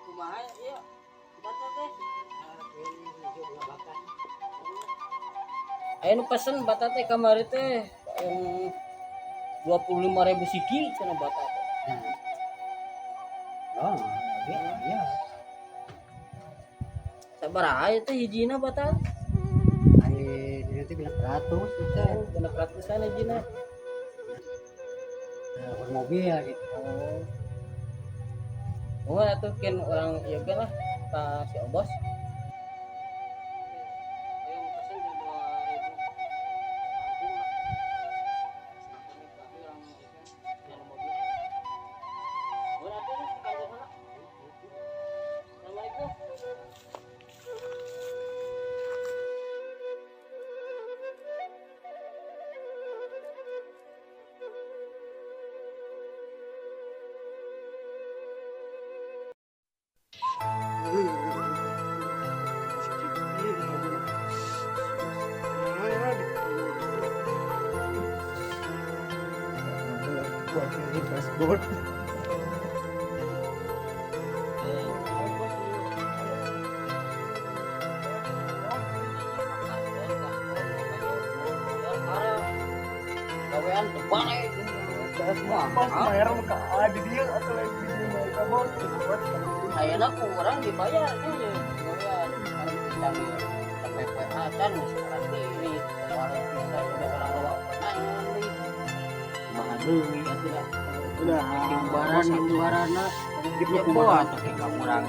Kumaha ieu? Bata teh. Aya nu pesen bata teh kamari teh yang 25.000 siki cenah bata teh. Oh, iya, iya. Sabaraha ieu teh hijina bata? Ari nanti 600 itu. Oh, 600-an hijina. Nah, mobil gitu. Oh. Oh, atuh kin urang ieu ge lah ka si Obos. Ayo pesen ke 2000 langkung lah. Tapi urang ieu kan yang mobil. Oh, atuh ke kantor heula. Assalamualaikum. Dashboard. Gawean tebak. Bos bayar ke di dia atau lagi di dia mereka bos. Ayeuna ku urang dibayar nya ye. Gawean kan dipanggil PPA can geus urang diri. Kemarin bisa udah urang bawa pertanyaan deui. Kumaha deui atuh da. Udah, Imbaran imbaranna gitu ya kumaha. kuat tapi ka urang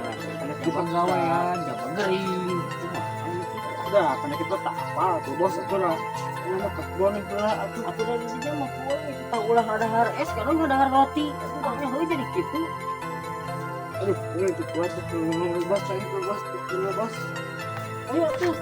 di pegawaian jaba gering. Kumaha gitu. Udah, karena kita tak apa tuh bos itu lah. Ini mah kebon itu lah atuh. Atuh da di dinya mah kuat kita ulah ngadahar es kalau ngadahar roti. Atuh dah heuh jadi kitu. Aduh, ini itu kuat tuh bos, saya itu bos, itu bos. Ayo atuh.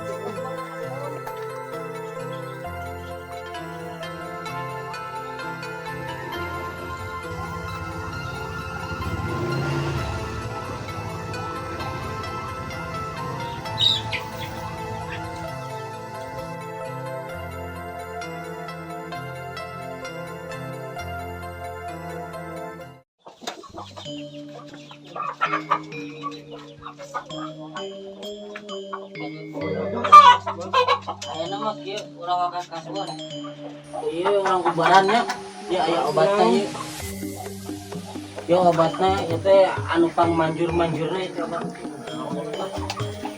Ayeuna mah kieu urang wakas kasuan. Ieu urang ubaran nya. Ieu aya obatna ieu. Ieu obatna ieu teh anu pang manjur-manjurna ieu teh obat.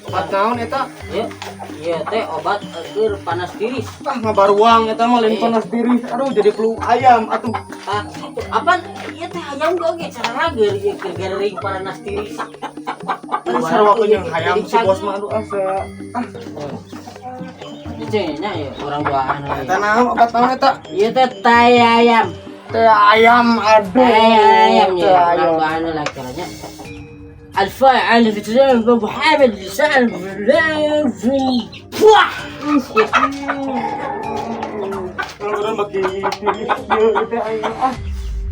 Obat naon eta? Ieu ieu teh obat keur panas tiris. Ah, ngabaruang eta mah lain panas tiris. Aduh, jadi flu ayam atuh. Tah kitu. Apan ieu teh hayam oge cara rager ieu keur gering panas tiris. Aduh, sarua jeung hayam si bos mah aduh asa. Ah, Ieu nya ieu urang duaan we. eta naon obat naon eta? Ieu teh tai ayam. Teh ayam aduh. Tai ayam Teh ya, urang ayam. duaan lah caranya. الفاعل في ابو حامد لسان. Wah, Kalau bagi tiris ieu teh ayam ah.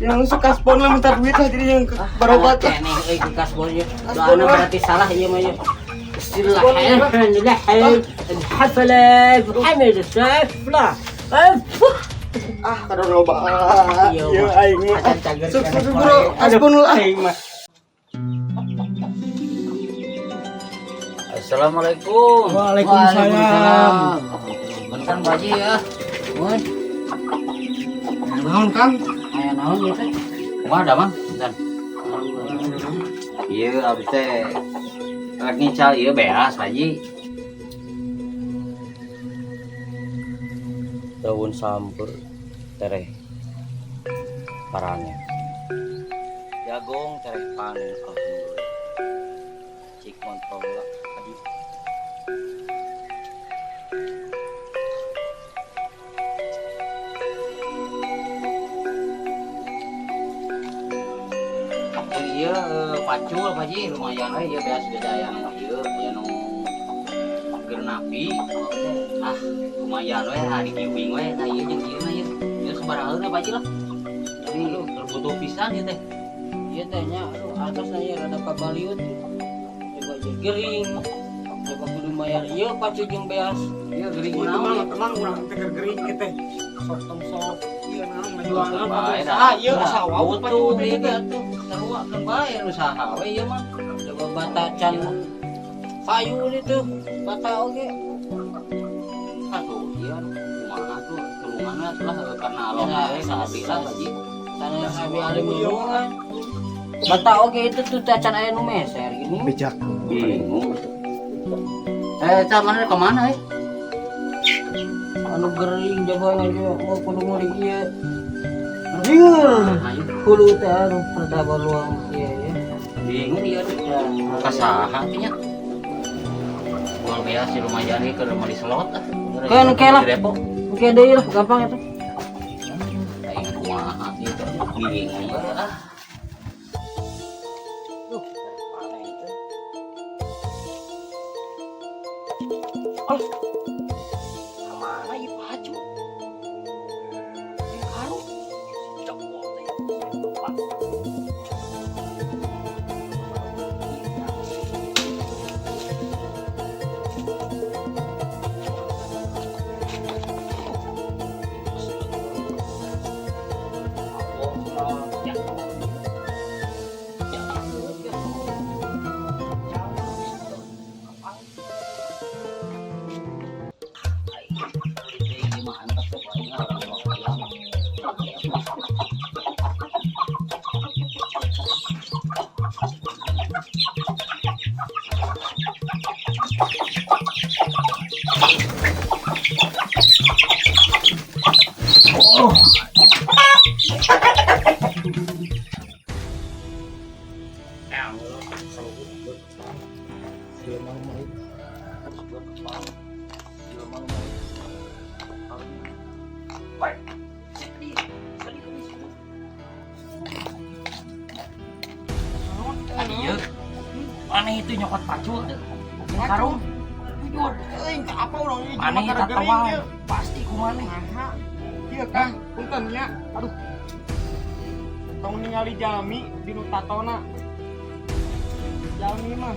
Yang suka spon lah minta duit lah jadi yang berobat lah. Keneh euy ke kasbon ieu. Kasbon Doana lah. berarti salah ieu mah ieu. Bismillahirrahmanirrahim. الحفلة محمد السفلة. Ah, kada loba. Iya, Ieu mah. aing mah. Acan cager Suk keneh suk bro, wae. kasbon lah. Aing mah. Assalamualaikum. Waalaikumsalam. Bentar Pak Haji ya. Mun, Naon Kang? aya naon ieu teh? Kumaha da Mang? Bentar. Ieu abdi teh rek ngical ieu beas Pak Haji. Daun sampur tereh parangnya. Jagung tereh panen alhamdulillah. Cik montong lah tadi. Iya pacul Pak Haji lumayan we ieu beas beda aya nu ieu aya nu keur napi. Ah lumayan we hari kiwing we tah ieu jeung ieu na ieu. Ieu sabaraha Pak Haji lah. Jadi butuh pisan ieu teh. Ieu teh nya aduh atasna ieu rada pabaliut. Coba jeung gering. Coba kudu bayar ieu pacul jeung beas. Ieu gering Ieu naon mah teman urang teh keur gering ieu teh. Sok tong sok ieu naon ngajualan Bae ah ieu asa wau Butuh pacul teh ieu teh. atuh sarua keun bae usaha we ieu mah. Coba bata can payu ditu bata oge. Atuh ieu kumaha tuh tulunganna lah karena Allah we sabi lah Pak Haji. Sanes abi alim nulungan. Bata oge itu tuh can aya nu meser gini. Bijak. Bingung. Eh, mana kemana eh? Anu gering jago aja mau kudu meuli ieu. Liur. Hulu teh anu rada baluang ieu ya. Bingung ieu teh. Kasaha teh nya. Bual beas di lumayan ieu keur meuli slot ah. Kan oke lah. Di Depok. Oke deui lah gampang itu. Aing kumaha ieu teh. Bingung we ah. Duh, panen teh. Mana ieu pacul? Ieu karung. Cokot teh. Ieu aneh itu nyokot pacul teh. Karung jujur. Euy, apa urang ieu Maneh jelema eta gering tawang. ieu. Pasti ku maneh. Naha. Ieu Kang, punten nya. Aduh. Tong ningali jalmi dinu tatona. Jalmi mah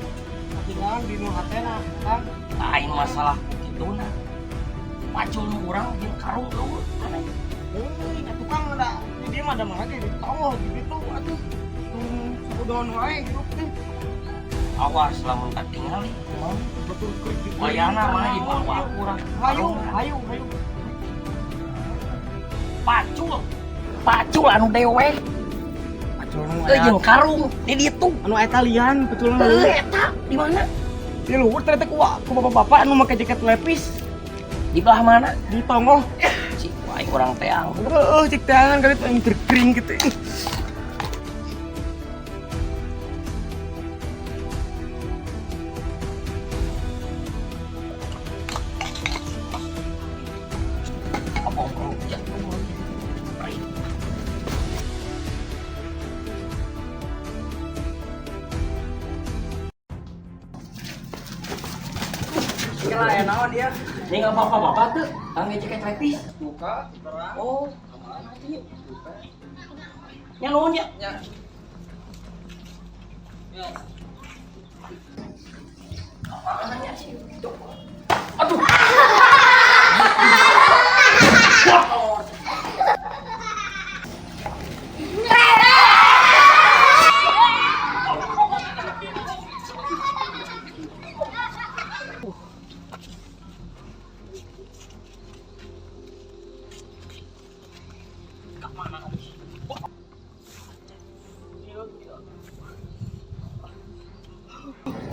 katinggalan dinu hatena, Kang. Lain masalah kituna. Pacul nu urang jeung karung eueuh aneh. Euy, atuh Kang da di dieu mah da mah ge di tonggoh di ditu atuh. Tung wae hirup teh. Awas lamun katingali kumaha. Betul keur Wayana mah dibawa urang. Hayu, hayu, hayu. Pacul. Pacul anu dewek. Pacul nu Euy jeung karung di ditu. anu aya talian pacul nu. Euy eta di mana? Di luhur ternyata ku bapak-bapak anu make jaket lepis Di belah mana? di tonggoh. Cik aing urang teang. Heeh, cik tangan kali aing gering gitu. Apa ya. Kira aya naon dia? Ini nggak apa-apa tuh, kangge jaket lepis. Buka, terang. Oh, kemana tuh? Nya nuhun ya. Ya. Kemana sih? Aduh.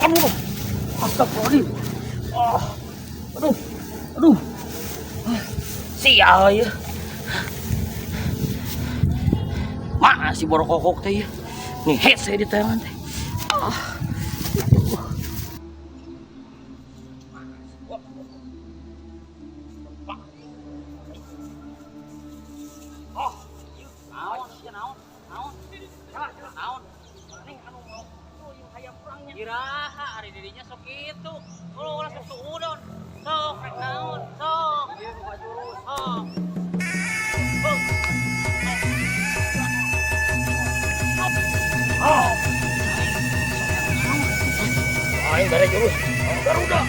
Aduh, astagfirullahaladzim. Oh, aduh, aduh. Sial ya. Mana si borokokok teh ya? Nih hese di tangan teh. Ah. Iraha ari dirinya sok kitu. Kalau ulah sok suudon. Sok rek naon? Sok. Sok. Aing bare jurus Garuda.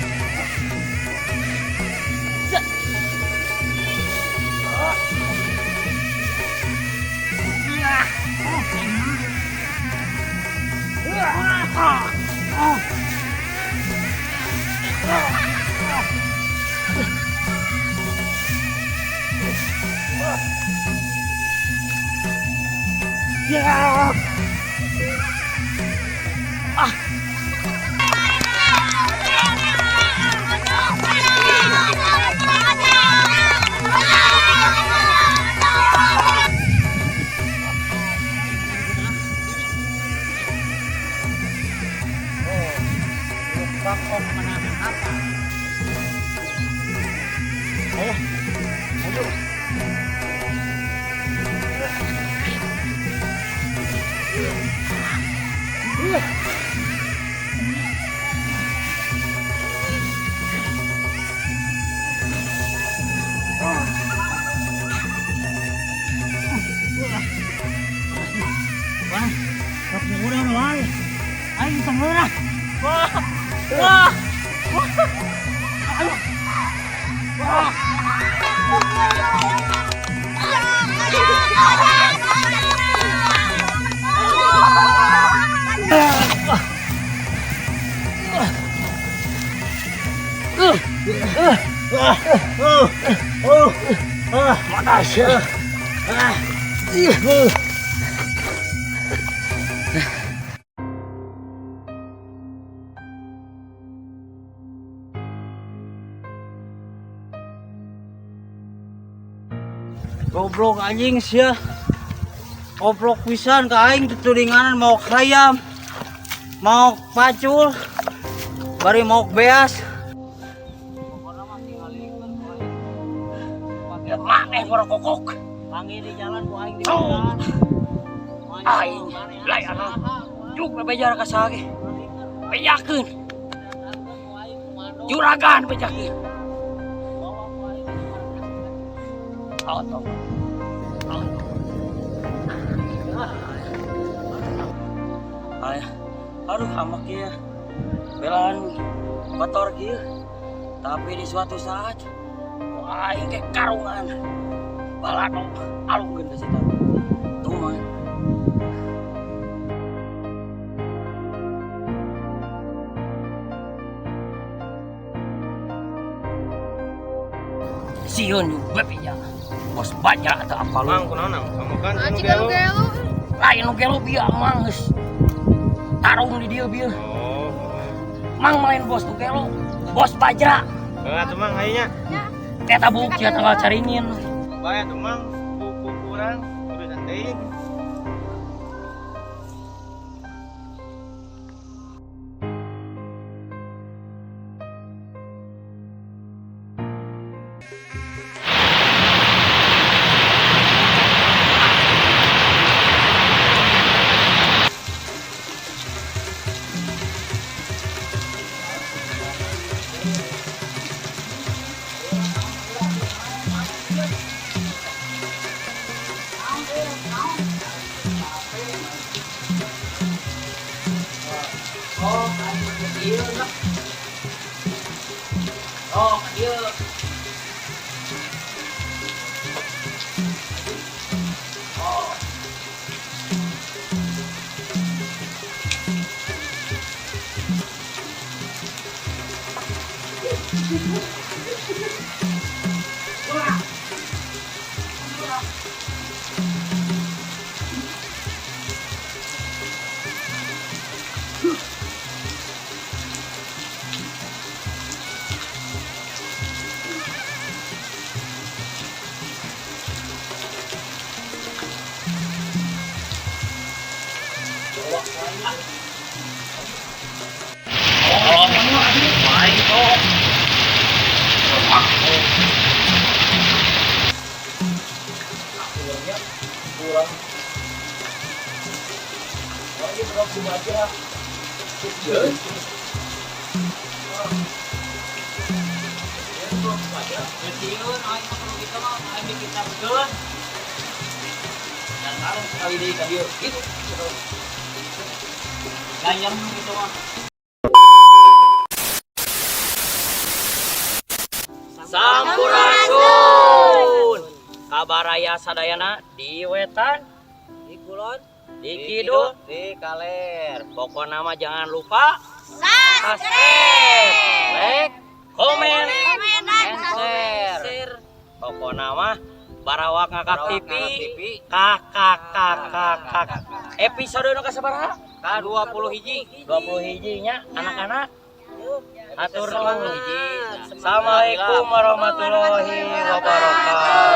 Goblok anjing sia. Goblok pisan ka aing tuturinganan mau hayam. Mau pacul. Bari mau beas. Ya maneh kokok. Panggil di jalan ku aing di jalan. Aing lain anu. Juk bebejar ka saha ge. Bejakeun. Juragan bejakeun. Auto. Aduh, amak ya. Belaan kotor kieu. Tapi di suatu saat wah aing ke karungan. Balado alungkeun ka situ. Tuh mah. Sieun bebeja. Bos banyak atau apa lu? Mang kunaon nang? Kamu kan Ah, cika nu gelo. Lain nu gelo bieu mang geus. Tarung di dieu bieu. Oh. Mang main bos nu gelo. Bos Bajra. Heeh atuh mang aya nya. Eta buk sia tanggal caringin. Bae atuh mang buku kurang urusan teuing. Oh, ieu lah. Oh, ieu. Oh. Oh, baik oh. Kurang. Oh, ini belum dibaca. Kecilun, aing mah kalau gitu mah aing dikitabkeun. Dan kalau sekali deui ka dieu gitu. Gayeng gitu mah. Sampurasun. Kabaraya sadayana di wetan, Di kulon, di kidul, di kaler. Pokoknya mah jangan lupa subscribe, like, komen, And share. Pokoknya mah Barawak Ngakak Barawak TV, Ngakak TV. Kakak kakak kakak. Episode nu kasabaraha? Ka 20 hiji. 20 hiji nya anak-anak. Atur nuhun. Hiji. Assalamualaikum warahmatullahi wabarakatuh.